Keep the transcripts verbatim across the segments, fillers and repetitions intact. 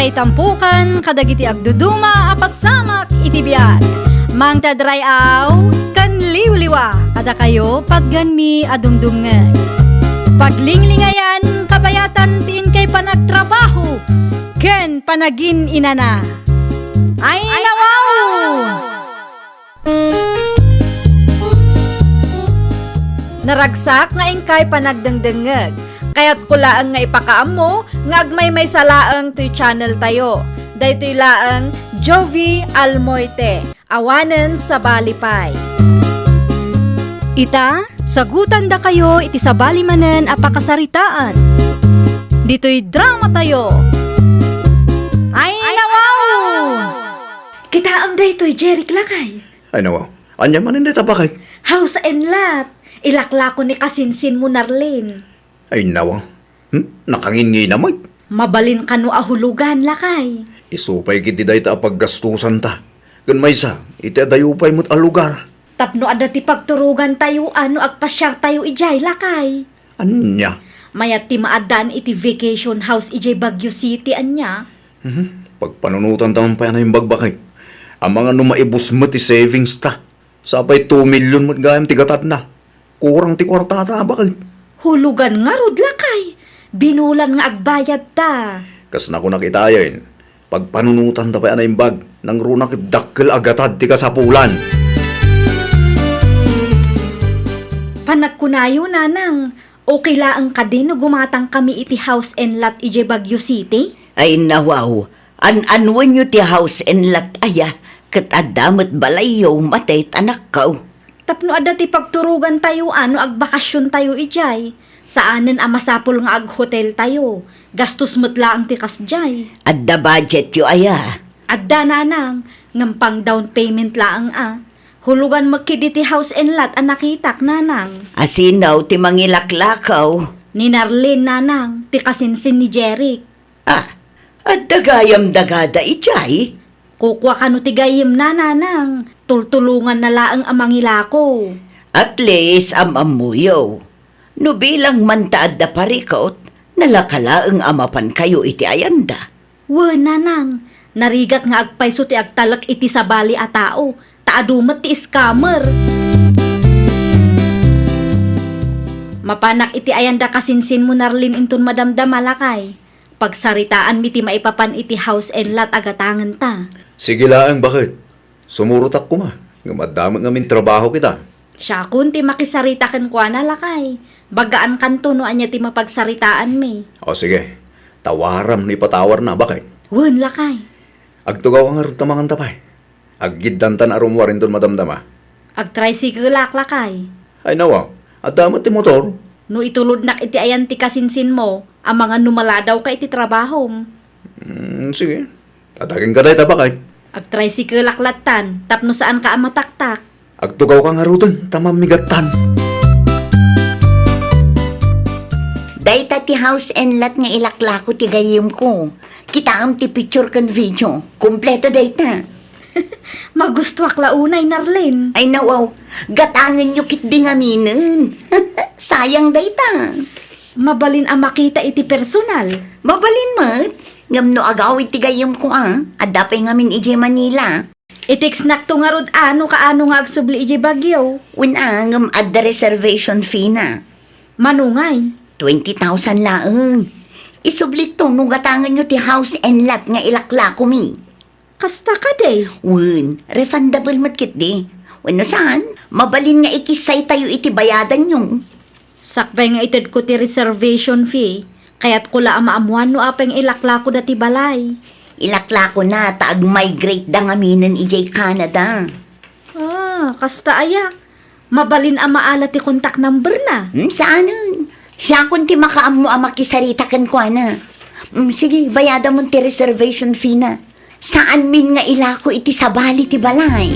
Itampukan kadagiti agduduma a pasamak iti biag. Mangted ray-aw ken liwliwa kadakayo patganmi a dumdumngeg. Paglinglingayan kabayatan ti inkay panagtrabaho ken panagin-inana. Ay, nawaw! Naragsak nga inkay panagdengdengngeg. Kayatko laeng nga ipakaammo nga agmaymaysa laeng toy channel tayo. Daytoy laeng Jovie Almoite, awanen sabali pay. Ita, sagutandakayo iti sabali manen a pakasaritaan. Ditoy drama tayo. Ay, nawaw! Kitaem daytoy, Jeric, lakay. Ay, nawa. Ania manen dayta, baket? House and lot. Ilaklako ni kasinsinmo, Narlene. Ay, nawa. Hmm? Nakanginngi na met. Mabalin kano a hulugan, lakay. Isu pay ketdi dayta a paggastusanta. Ken maysa, iti adayo pay met a lugar. Tapno adda ti pagturogantayo a no agpasiartayo idiay, lakay. Ania? Mayat ti maaddaan iti vacation house idiay Baguio City, ania? Mhm. Pagpanunotanta man pay a naimbag, baket. Amangan no maibus met ti savings ta. Sapay two million met gayam ti gatadna. Kurang ti kuartata, baket. Hulugan ngarud, lakay. Binulan nga agbayadta. Kas nakunak itayen, pagpanunotanta pay a naimbag, nangruna ket dakkel a gatad ti kasapulan. Panagkunayo, nanang, okay laeng kadi no gumatangkami iti house and lot idiay Baguio City? Ay, nawaw, an-anwenyo ti house and lot aya, ket adda met balayyo matay tanakkaw. Tapno adda ti pagturogantayo a no agbakasiontayo idiay, saanen a masapul nga aghoteltayo, gastos met laeng ti kasdiay. Adda budgetyo aya? Adda, nanang, ngem pang down payment laeng a. Hulugan met ketdi ti house and lot a nakitak, nanang. Asino ti mangilaklakaw? Ni Narlene, nanang, ti kasinsin ni Jeric. Ah, adda gayam dagada idiay? Kukua kano ti gayyemna, nanang. Tultulonganna laeng a mangilako. At least, am-ammoyo. No bilang man ta adda parikut, nalaka laeng a mapankayo iti ayanda. Wen, nanang, narigat nga agpayso ti agtalek iti sabali a tao, ta adu met ti scammer. Mapanak iti ayanda kasinsinmo, Narlene, inton madamdama, lakay. Pagsaritaanmi ti maipapan iti house and lot a gatangenta. Sige laeng, baket. Sumurotak koma, ngem adda met ngamin trabaho kita. Siakon ti makisarita kenkuana, lakay. Bagaan kanto no ania ti mapagsaritaanmi. O, sige. Tawaram no ipatawarna, baket. Wen, lakay. Agtugaw ka ngarud ta manganta pay. Aggiddantan a rummuar inton madamdama. Agtricycle-ak, lakay. Ay, nawa, adda met ti motor. No itulodnak iti ayan ti kasinsinmo, amangan no maladawka iti trabahom. Mm, sige. Adda kenka dayta, baket. Agtricycle-ak lattan, tapno saanka a mataktak. Agtugawka ngaruden, ta mammigattan. Dayta ti house and lot nga ilaklako ti gayyemko. Kitaem ti picture ken video. Kompleto dayta. Magustuak la unay, Narlene. Ay, nawaw. Gatangenyo ketdi ngaminen. Sayang dayta. Mabalin a makita iti personal. Mabalin met. Ngem no agawid ti gayyemko a, adda pay ngamin idiay Manila. I-textnakto ngarud a no kaano nga agsubli idiay Baguio. Wen a, ngem adda reservation fee na. Mano ngay? Twenty thousand laeng. Isublikto no gatangenyo ti house and lot nga ilaklakomi. Kasta kadi? Wen, refundable met ketdi. Wenno saan, mabalin nga ikissaytayo iti bayadanyo. Sakbay nga itedko ti reservation fee, kayatko la a maammuan no apay nga ilaklakoda ti balay. Ilaklakona ta ag-migrate da ngaminen idiay Canada. Ah, kasta aya? Mabalin a maala ti contact number na. Hmm, saanen? Siakon ti makaammo a makisarita kenkuana. Hmm, sige, bayadamon ti reservation fee na. Saanmin nga ilako iti sabali ti balay.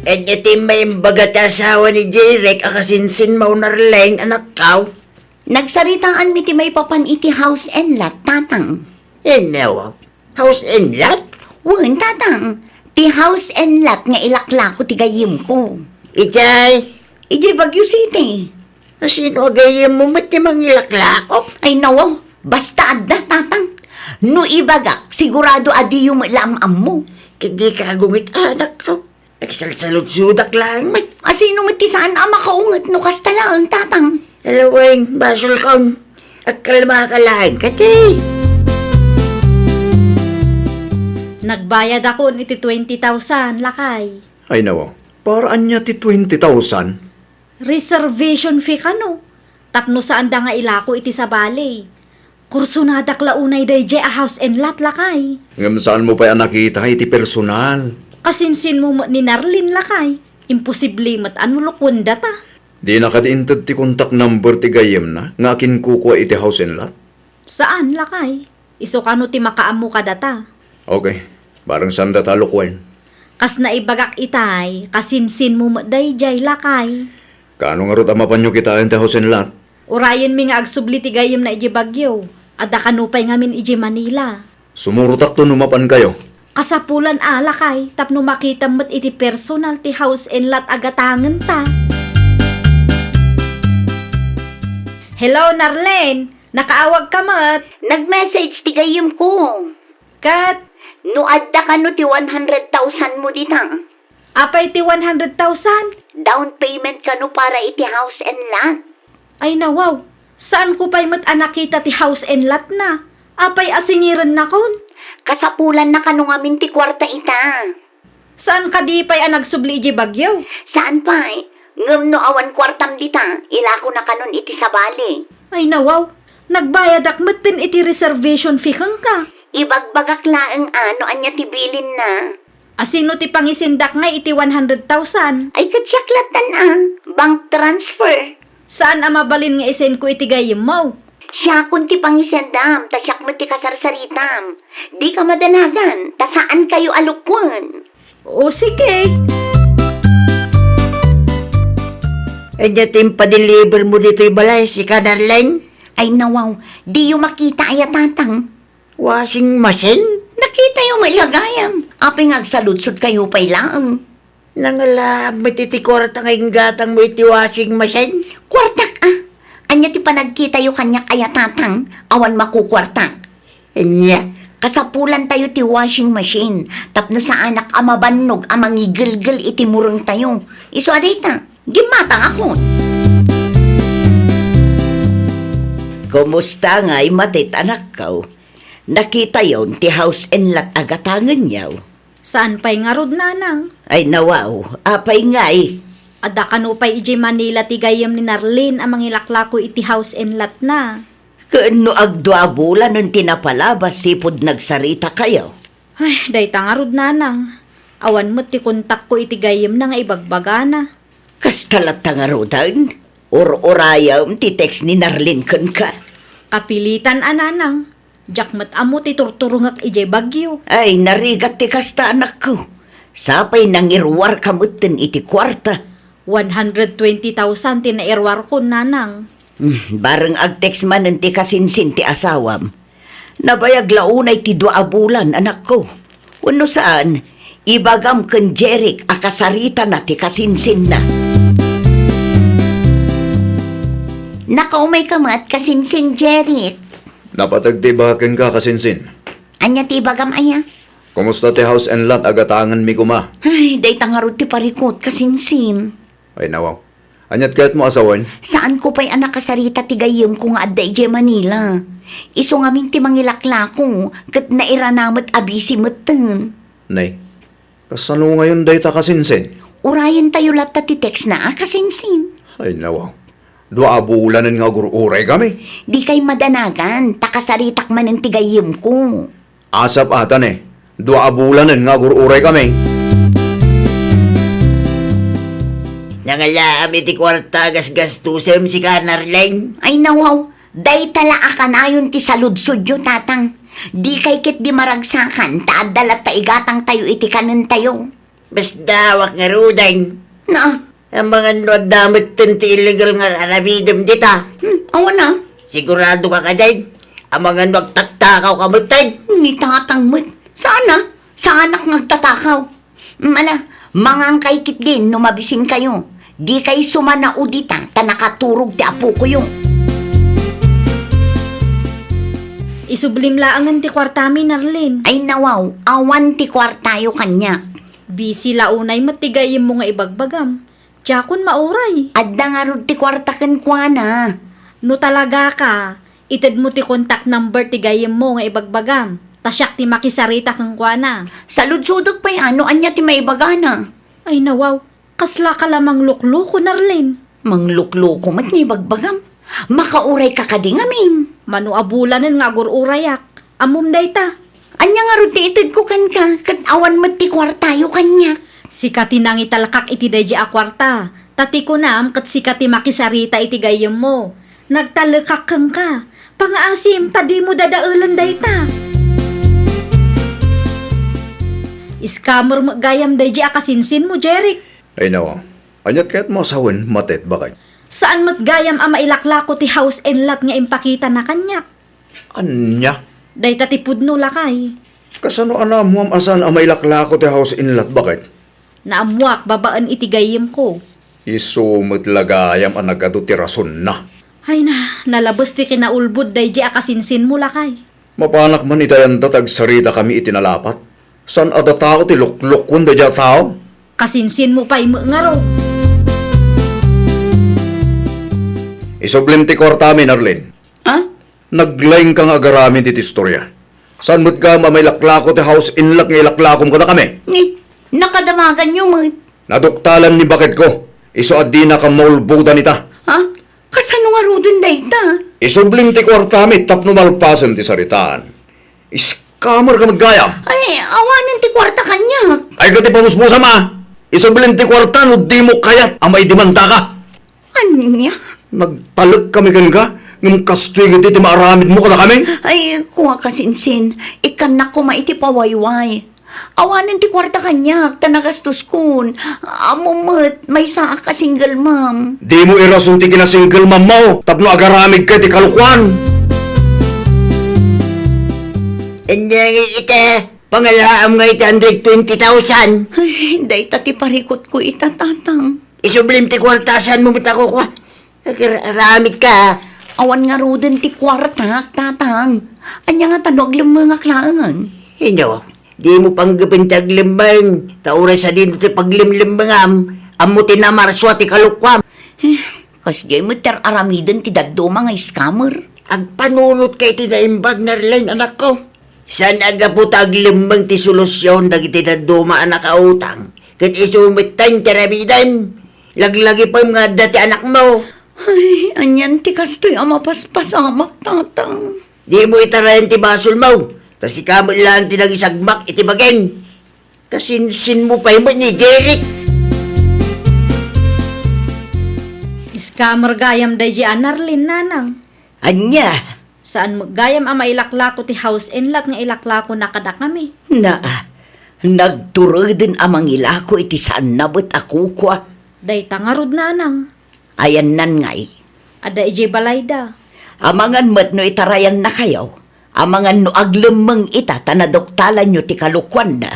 Ania ti imbaga ti asawa ni Jeric a kasinsinmo, Narlene, anakkaw? Nagsaritaanmi ti maipapan iti house and lot, Tatang. Ania? House and lot? Wen, Tatang. Ti house and lot nga ilaklako ti gayyemko. Idiay? Idiay Baguio City. Asino a gayyemmo met ti mangilaklako? Ay, nawa. Basta adda, Tatang. No ibagak, sigurado a diyo met la am-ammo. Ket dika agungit, anakko. Agsalsaludsodak laeng met. A sino met ti saan a makaunget no kasta laeng, Tatang? Hello, Weng. Basolkon. Agkalmaka laeng, kadi. Nagbayadakon iti twenty thousand, lakay. Ay, nawa. Para ania ti twenty thousand? Reservation fee kano, tapno saanda nga ilako iti sabali. Kursonadak la unay daydiay a house and lot, lakay. Ngem saanmo pay a nakita iti personal? Kasinsinmo met ni Narlene, lakay. Imposible met a no lukuendata. Dina kadi inted ti contact number ti gayyemna nga akinkukua iti house and lot? Saan, lakay. Isu kano ti makaammo kadata. Okay. Bareng saanda ta lukuen. Kas naibagak itay, kasinsinmo met daydiay, lakay. Kaano ngarud a mapanyo kitaen ti house and lot? Urayenmi nga agsubli ti gayyemna idiay Baguio. Adda kano pay ngamin idiay Manila. Sumurotakto no mapankayo. Kasapulan a, lakay, tapno makitam met iti personal ti house and lot a gatangenta. Hello, Narlene! Nakaawagka met? Nag-message ti gayyemko. Ket? No adda kano ti one hundred thousand mo dita. Apay ti one hundred thousand? Down payment kano para iti house and lot. Ay, nawaw. Saanko pay met a nakita ti house and lot na. Apay a singirennakon? Kasapulanna kano ngamin ti kuarta ita. Saan kadi pay a nagsubli idiay Baguio? Saan pay. Ngem no awan kuartam dita, ilakona kanon iti sabali. Ay, nawaw. Nagbayadak metten iti reservation fee kenka. Ibagbagak laeng a no ania ti bilinna. Asino ti pangisendak ngay iti one hundred thousand? Ay, ket siak lattan a. Bank transfer. Saan a mabalin nga isenko iti gayyemmo? Siakon ti pangisendam, ta siak met ti kasarsaritam. Dika madanagan, ta saankayo a lukuen. O, sige. Ania ti impadeliver mo ditoy balay, sika, Narlene? Ay, nawaw, diyo makita aya, Tatang? Washing machine? Nakitayo met la gayam. Apay nga agsaludsodkayo pay laeng? Nangala met iti kuarta nga inggatangmo iti washing machine? Kuartak a. Ania ti panagkitayo kaniak aya, Tatang? Awan makukuartak. Ania? Kasapulantayo ti washing machine tapno saanak a mabannog a mangigelgel iti murengtayo. Isu a dayta, gimmatangakon. Kumusta ngay matit, anakko? Nakitayon ti house and lot a gatangenyo? Saan pay ngarud, nanang? Ay, nawaw, apay ngay? Adda kano pay idiay Manila ti gayyem ni Narlene a mangilaklako iti house and lot na. Ken no agdua a bulanen ti napalabas, sipud nagsaritakayo? Ay, dayta ngarud, nanang. Awan met ti kontakko iti gayyemna nga ibagbagana. Kasta latta ngaruden? Ur-urayem ti text ni Narlene kenka. Kapilitan a, nanang. Diak met ammo ti turturongek idiay Baguio. Ay, narigat ti kasta, anakko. Sapay nangiruarka metten iti kuarta. One hundred twenty thousand ti nairuarkon, nanang. Hmm, bareng agtext manen ti kasinsin ti asawam. Nabayag la unay ti dua a bulan, anakko. Wenno saan, ibagam ken Jeric a kasaritana ti kasinsinna. Nakaumayka met, kasinsin Jeric. Napateg ti ibagak kenka, kasinsin. Ania ti ibagam aya? Kumusta ti house and lot a gatangenmi koma? Ay, dayta ngarud ti parikut, kasinsin. Ay, nawaw. Aniat kayatmo a sawen? Saanko pay a nakasarita ti gayyemko nga adda idiay Manila. Isu ngamin ti mangilaklako, ket nairana met a busy metten. Nay, kasano ngayon dayta, kasinsin? Urayentayo latta ti text na a, kasinsin. Ay, nawaw. Dua a bulanen nga agur-uray kami. Dikay madanagan, ta kasaritak manen ti gayyemko. Asap ata ne, dua a bulanen nga agur-uray kami. Nangalaam iti kuarta a gasgastusem, sika, Narlene? Ay, nawaw, dayta la a kanayon ti saludsodyo, Tatang. Dikay ketdi maragsakan, ta adda latta igatangtayo iti kanentayo. Basta, awan ngaruden. Na? Amangan no adda metten ti illegal nga aramidem dita. Hmm, awan a. Siguradoka kadi? Amangan no agtattakaw ka metten. Ni Tatang met. Saan a? Saanak nga agtatakaw. Hmm, ala, mangangkay ketdin no mabisinkayo. Dikay sumanao dita ta nakaturog ti apokoyo. Isublim laengen ti kuartami, Narlin. Ay, nawaw, awan ti kuartayo kaniak. Busy la unay met ti gayyemmo nga ibagbagam. Diakon mauray. Adda ngarud ti kuarta kenkuana. No talagaka, itedmo ti contact number ti gayyemmo nga ibagbagam. Ta siak ti makisarita kenkuana. Saludsodek pay a no ania ti maibagana. Ay, nawaw. Kaslaka la manglukloko, Narlin. Manglukloko met nga ibagbagam. Makaurayka kadi ngamin. Mano a bulanen nga agur-urayak. Ammom dayta. Ania ngarud ti itedko kenka, ket awan met ti kuartayo kaniak? Sika ti nangitalkak iti daydi a kuarta. Ta ti kunam, ket sika ti makisarita iti gayyemmo. Nagtalekak kenka. Pangaasim, ta dimo dadaelen dayta. Scammer met gayam daydi a kasinsinmo, Jeric. Ay, nawa. Aniat kayatmo a sawen, Matet, baket? Saan met gayam a mailaklako ti house and lot nga impakitana kaniak? Ania? Dayta ti pudno, lakay. Kasano a naammoam a saan a mailaklako ti house and lot, baket? Naammoak babaen iti gayyemko. Isu met la gayam a nagadu ti rasonna. Ay na, nalabes ti kinaulbod daydi a kasinsinmo, lakay. Mapanak man iti ayanda ta agsaritakami iti nalapat. Saan a datao ti luklukoen daydi a tao? Kasinsinmo pay met ngarud. Isublim ti kuartami, Narlin. Ha? Naglaingka nga agaramid iti istoria. Saan met gayam a mailaklako ti house and lot nga ilaklakom kadakami? Ni, nakadamaganyo met. Naduktalan ni baketko. Isu a dinakam maulbodan ita. Ha? Kasano ngaruden dayta? Isublim ti kuartami tapno malpasen ti saritaan. Scammerka met gayam. Ay, awanen ti kuarta kaniak. Ay, ket ipamusmusam a. Isublim ti kuarta no dimo kayat a maidemandaka. Ania? Nagtalekkami kenka, ngem kastoy ketdi ti maaramidmo kadakami? Ay, kua, kasinsin, ikkannak koma iti pawayway. Awanen ti kuarta kaniak, ta nagastoskon. Ammom met, maysaak a single mom. Dimo irason ti kina-single mom mo, tapno agaramidka iti kalokoan. Ania nga ita, pangalaam nga iti hundred twenty thousand? Ay, dayta ti parikutko ita, tatang. Isublim ti kuarta, saanmo met a kukua? Agir-, aramidka. Awan ngaruden ti kuartak, tatang. Ania ngata no aglemmengak laeng? Inno, dimo panggepen ti aglemmeng, ta uray sadino ti paglemlemmengam, ammo ti namarsua ti kalokuam. Eh, kasdiay met ti ar-aramiden ti dadduma nga scammer. Agpanunotka iti naimbag, Narlene, anakko. Saan a gapu ta aglemmeng ti solusion dagiti dadduma a nakautang, ket isu metten ti aramidem. Laglagipem nga adda ti anakmo. Ay, anian ti kastoy a mapaspasamak, tatang? Dimo itarayan ti basolmo, ta sika met laeng ti nangisagmak iti bagim. Kasinsinmo pay met ni Derek. Scammer gayam daydi a Narlene, nanang. Ania? Saan met gayam a mailaklako ti house and lot nga ilaklakona kadakami? Naa, nagtureden a mangilako iti saanna met a kukua. Dayta ngarud, nanang. Ayannan ngay? Adda idiay balayda. Amangan met no itarayannakayo, amangan no aglemmeng ita ta naduktalanyo ti kalokuanna.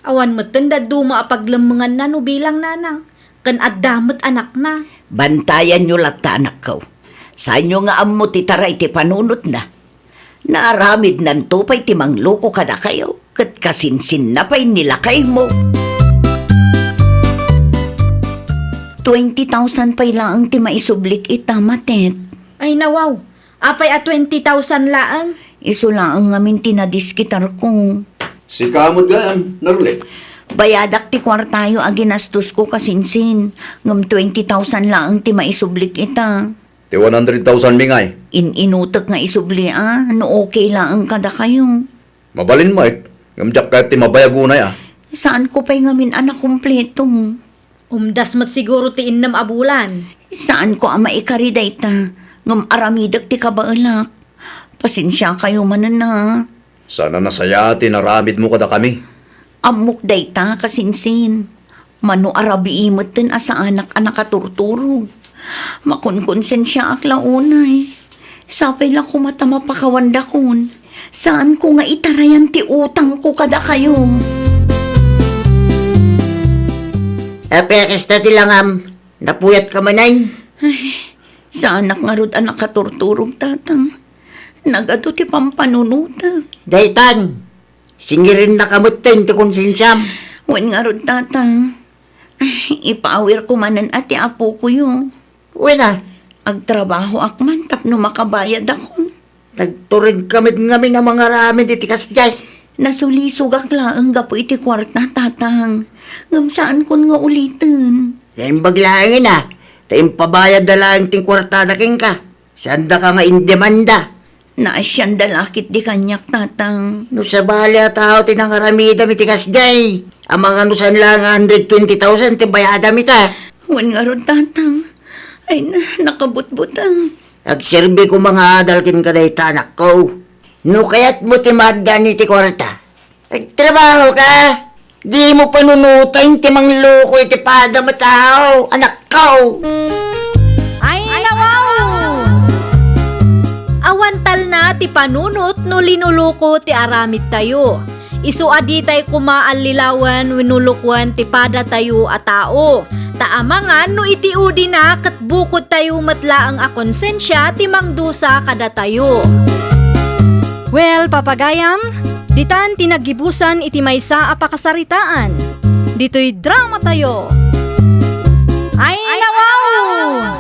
Awan metten dadduma a paglemmenganna no bilang, nanang, ken adda met anakna. Bantayanyo latta, anakko. Saanyo nga ammo ti taray ti panunotna. Naaramidnanto pay ti mangloko kadakayo, ket kasinsinna pay ni lakaymo. Twenty thousand pay laeng ti maisublik ita, Matet. Ay, nawaw. Apay a twenty thousand laeng? Isu laeng ngamin ti nadiskitarko. Sika met gayam, Narlene. Bayadak ti kuartayo a ginastosko, kasinsin, ngem twenty thousand laeng ti maisublik ita. Ti one hundred thousand mi ngay? In-inutek nga isubli a, no okay laeng kadakayo. Mabalin met, ngem diak kayat ti mabayag unay a. Saanko pay ngamin a nakumpleto. Umdas met siguro ti innem a bulan. Saanko a maikari dayta, ngem aramidek ti kabaelak. Pasensiakayo manen a. Saan a nasayaat ti inaramidmo kadakami. Ammok dayta, kasinsin. Mano a rabii metten a saanak a nakaturturog. Makonkonsensiaak la unay. Sapay la koma ta mapakawandakon. Saanko nga itarayan ti utangko kadakayo. Apay a kasta ti langam? Napuyatka manen? Ay, saanak ngarud a nakaturturog, tatang. Nagadu ti pampanunotek. Daytan, singirinnaka metten ti konsensiam. Wen ngarud, Tatang. Ay, ipaawirko manen a ti apokoyo. Wen a? Agtrabahoak man tapno makabayadakon. Nagturedka met ngamin a mangaramid iti kasdiay. Nasulisogak laeng gapu iti kuarta, Tatang. Ngem saankon nga uliten. Naimbag laengen a, ta impabayadda laeng ti kuartada kenka. Saandaka nga indemanda. Naasianda la ketdi kaniak, Tatang. No sabali a tao ti nangaramidam iti kasdiay, amangan no saan laeng a hundred twenty thousand ti bayadam ita. Wen ngarud, Tatang. Ay, na, nakabutbuteng. Agserbi koma nga adal kenka dayta, anakko. No kayatmo ti maaddaan iti kuarta, agtrabahoka. Dimo panunoten ti mangloko iti padam a tao, anakko. Ay, nawaw! Awan talna ti panunot no linuloko ti aramidtayo. Isu a ditay koma allilawen wenno lokoen ti padatayo a tao. Ta amangan no iti udina ket bukodtayo met laeng a konsensia ti mangdusa kadatayo. Well, papagayam, ditan ti naggibusan iti maysa a pakasaritaan. Ditoy dramatayo. Ay, nawaw!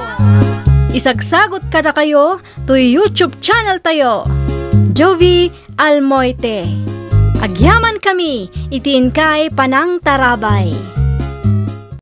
Isagsagot kadakayo toy YouTube channeltayo, Jovie Almoite. Agyamankami iti inkay panangtarabay.